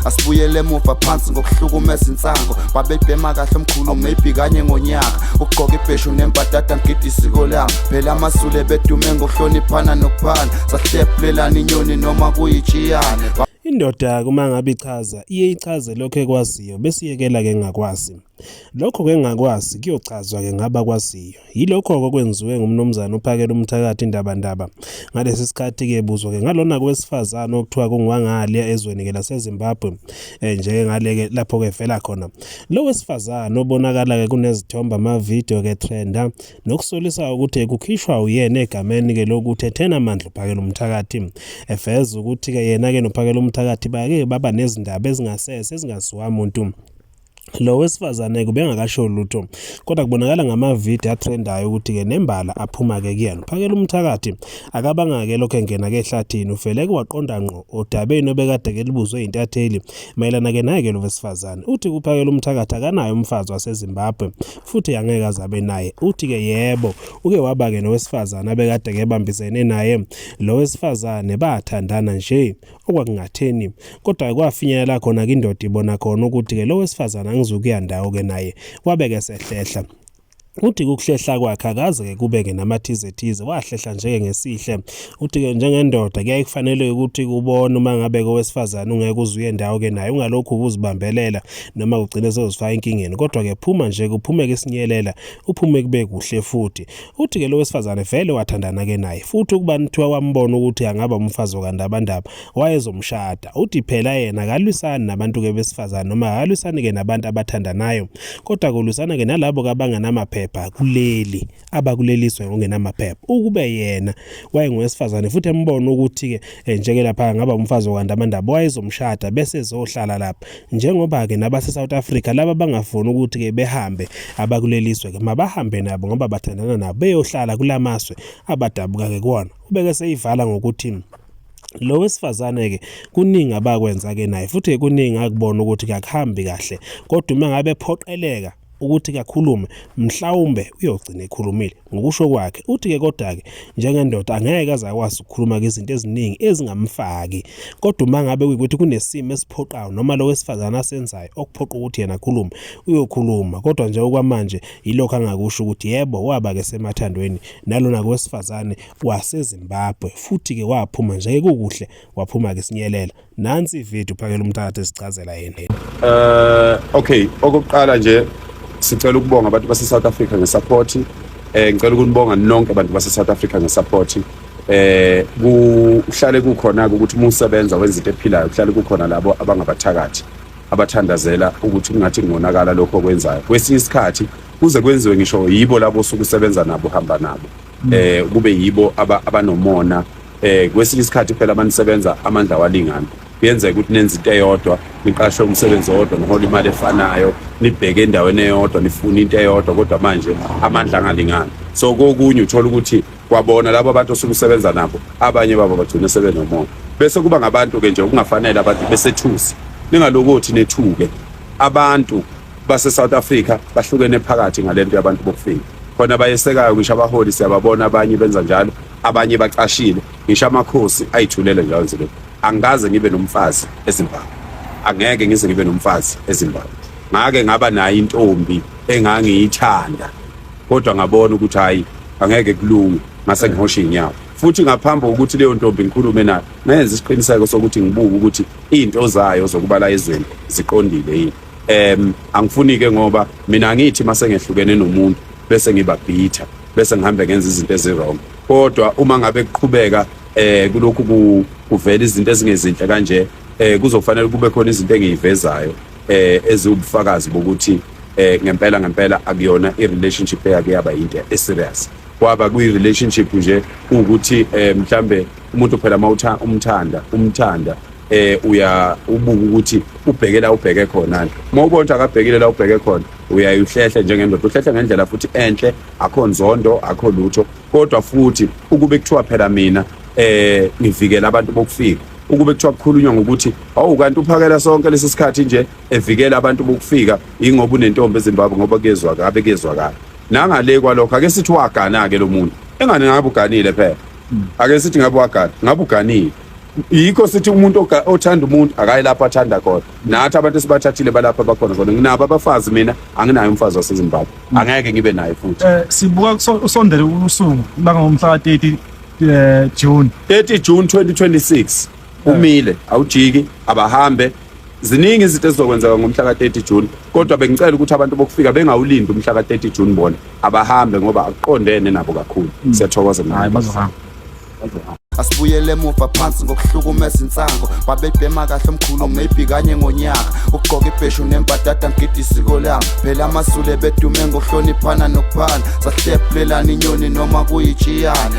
Asibuyele emuva phansi ngokuhlukumeza insango. Babebhema kahle omkhulu maybe kanye ngonyaka. Ukugqoka ibheshu nembadada ngigida isiko lami. Phela amaZulu ebedume ngokuhloniphana nokuphana. Sahlephulelana inyoni noma kuyitshiyane. Indoda uma ngabe ichaza iye ichaze lokho ekwaziyo bese iyekela-ke engakwazi. Lokho-ke engakwazi kuyochazwa-ke ngabakwaziyo. Yilokho-ke okwenziwe nguMnumzane uPhakelumthakathi Ndabandaba. Ngalesi sikhathi-ke ebuzwa-ke ngalona kowesifazane okuthiwa kungowangale ezweni-ke laseZimbabwe nje-ke ngale-ke lapho-ke evela khona. Lo wesifazane obonakala-ke kunezithombe amavidiyo-ke trenda nokusolisa ukuthi kukhishwa uyena egameni-ke lokuthi ethena amandla uPhakelumthakathi. Eveza ukuthi-ke yena-ke noPhakelumthakathi bake baba nezindaba ezingasese ezingaziwa muntu. Lo wesifazane ubengakasho lutho kodwa kubonakala ngamavidiyo athrendayo ukuthi-ke nembala aphuma-ke kuyena. Phakela umthakathi akabanga-ke lokhu engena-ke ehlathini uvele-ke waqonda ngqo odabeni obekade-ke libuzwe yintatheli mayelana-ke naye-ke lo wesifazane. Uthi kuphakela umthakathi akanaye umfazi waseZimbabwe futhi angeke aze abe naye. Uthi-ke yebo uke waba-ke nowesifazane abekade-ke ebambisene naye. Lo wesifazane bathandana nje okwakungatheni. Kodwa kwafinyelela khona-ke indoda ibona khona ukuthi-ke lo wesifazane angizukuya ndawo-ke naye wabe-ke esehlehla. Uthi ukuhlehla kwakhe akaze-ke kube-ke namathizethize wahlehla nje-ke ngesihle. Uthi-ke njengendoda kuyaye kufanele ukuthi ubone uma ngabe-ke owesifazane ungeke uze uye ndawo-ke naye ungalokhu uzibambelela noma ugcine sewuzifaka enkingeni. Kodwa-ke phuma nje kuphume-ke isinyelela uphume kube kuhle futhi. Uthi-ke lo wesifazane vele wathandana-ke naye futhi ukuba nithiwa wambona ukuthi angaba umfazi okaNdabandaba wayezomshada. Uthi phela yena akalwisani nabantu-ke besifazane noma akalwisani-ke nabantu abathandanayo kodwa kulwisana-ke nalabo-ke abangenamaphepha kuleli abakuleliswe ngokungenamaphepha. Ukube yena wayengowesifazane futhi embona ukuthi-ke njeke lapha angaba umfazi okaNdabandaba wayezomshada bese ezohlala lapha. Njengoba-ke nabase-South Africa laba bangafuni ukuthi-ke behambe abakuleliswe-ke mabahambe nabo ngoba bathandana nabo beyohlala kulamazwe abadabuka-ke kuwona. Ubeke seyivala ngokuthi lo wesifazane-ke kuningi abakwenza-ke naye futhi kuningi akubona ukuthi akuhambi kahle kodwa uma ngabe ephoqeleka ukuthi kakhulume mhlawumbe uyogcina ekhulumile ngokusho kwakhe. Uthi-ke kodwa-ke njengendoda angeke aze akwazi ukukhuluma-ke izinto eziningi ezingamfaki kodwa uma ngabe kuyikuthi kunesimo esiphoqayo noma lo wesifazane asenzayo okuphoqa ukuthi yena akhulume uyokhuluma kodwa nje okwamanje yilokho angakusho ukuthi yebo waba-ke semathandweni nalona wesifazane waseZimbabwe futhi-ke waphuma nje kukuhle waphuma-ke sinyelela. Nansi ividiyo uphakela umthakathi esichazela yena. Okay, okokuqala nje sicela ukubonga abantu base South Africa ngesupport. Ngicela ukunibonga nonke abantu base South Africa ngesupport. Kuhlale kukhona ukuthi uma usebenza wenza into ephilayo kuhlale kukhona labo abangabathakathi abathandazela ukuthi kungathi kungonakala lokho okwenzayo. Kwesinye isikhathi kuze kwenziwe ngisho yibo labo osuke usebenza nabo uhamba nabo. Kube yibo abanomona. Kwesinye isikhathi phela manisebenza amandla walingana, kuyenzeka ukuthi nenze into eyodwa, niqashwe umsebenzi owodwa, nihola imali efanayo, nibheke endaweni eyodwa, nifune into eyodwa, kodwa manje amandla angalingani. So kokunye uthola ukuthi kwabona labo abantu osuke usebenza nabo, abanye babo bagcine sebenomona, bese kuba ngabantu-ke nje okungafanele abantu besethusi. Ningalokothi nethuke abantu base-South Africa bahlukene phakathi ngalento yabantu bokufika. Khona bayesekayo ngisho abaholi siyababona abanye benza njalo, abanye bacashile, ngisho amakhosi ayithulele njalo nje. Angikaze ngibe nomfazi eZimbabwe, angeke ngize ngibe nomfazi eZimbabwe. Ngake ngaba nayo intombi engangiyithanda kodwa ngabona ukuthi hayi angeke kulunge, ngase ngihosha iy'nyawo. Futhi ngaphambi kokuthi leyo ntombi ngikhulume nayo, ngenza isiqiniseko sokuthi ngibuke ukuthi iy'nto zayo zokuba la ezweni ziqondile yini. Angifuni-ke ngoba mina angithi mase ngehlukene nomuntu bese ngiba bitter bese ngihambe ngenza izinto ezi-wrong. Kodwa uma ngabe kuqhubeka kulokhu kuvela izinto ezingezinhle kanje, kuzofanele kube khona izinto engiyivezayo eziwubufakazi bokuthi ngempela ngempela akuyona i-relationship eyake yaba yinto e-serious. Kwaba kwi-relationship nje ukuthi mhlambe umuntu phela uma umthanda umthanda uya ubuka ukuthi ubheke la ubheke khona. Uma ubona ukuthi akabhekile la ubheke khona, uyaye uhlehle njengendoda, uhlehle ngendlela futhi enhle, akho nzondo, akho lutho. Kodwa futhi ukube kuthiwa phela mina ngivikela abantu bokufika, ukube kuthiwa kukhulunywa ngokuthi awu kanti uphakela sonke lesi sikhathi nje evikela abantu bokufika ingoba unentombi eZimbabwe, ngoba kuyezwakala, abe kuyezwakala. Nangale kwalokho ake sithi wagana ke lo muntu, engane ngabe uganile phela, ake sithi ngabe wagana, ngabe uganile. Yikho sithi umuntu othanda umuntu akayi lapho athanda khona. Nathi abantu esibathathile balapha bakhona khona. Nginabo abafazi mina, anginayo umfazi waseZimbabwe, angeke ngibe naye futhi. Sibuka usondele usuku langomhla ka-30 June. 30 June 2026 umile, awujiki, abahambe. Ziningi izinto ezizokwenzeka ngomhla ka-30 June, kodwa bengicela ukuthi abantu bokufika bengawulindi umhla ka-30 June, bona abahambe ngoba akuqondene nabo kakhulu. Siyathokoza. Hayi, bazohamba. Asibuyele emuva phansi ngokuhlukumeza insango. Babebhema kahle omkhulu, maybe kanye ngonyaka, ukugqoka ibheshu nembadada, ngigida isiko lami. Phela amaZulu bedume ngokuhloniphana nokuphana, sahlephulelana inyoni noma kuyitshiyane.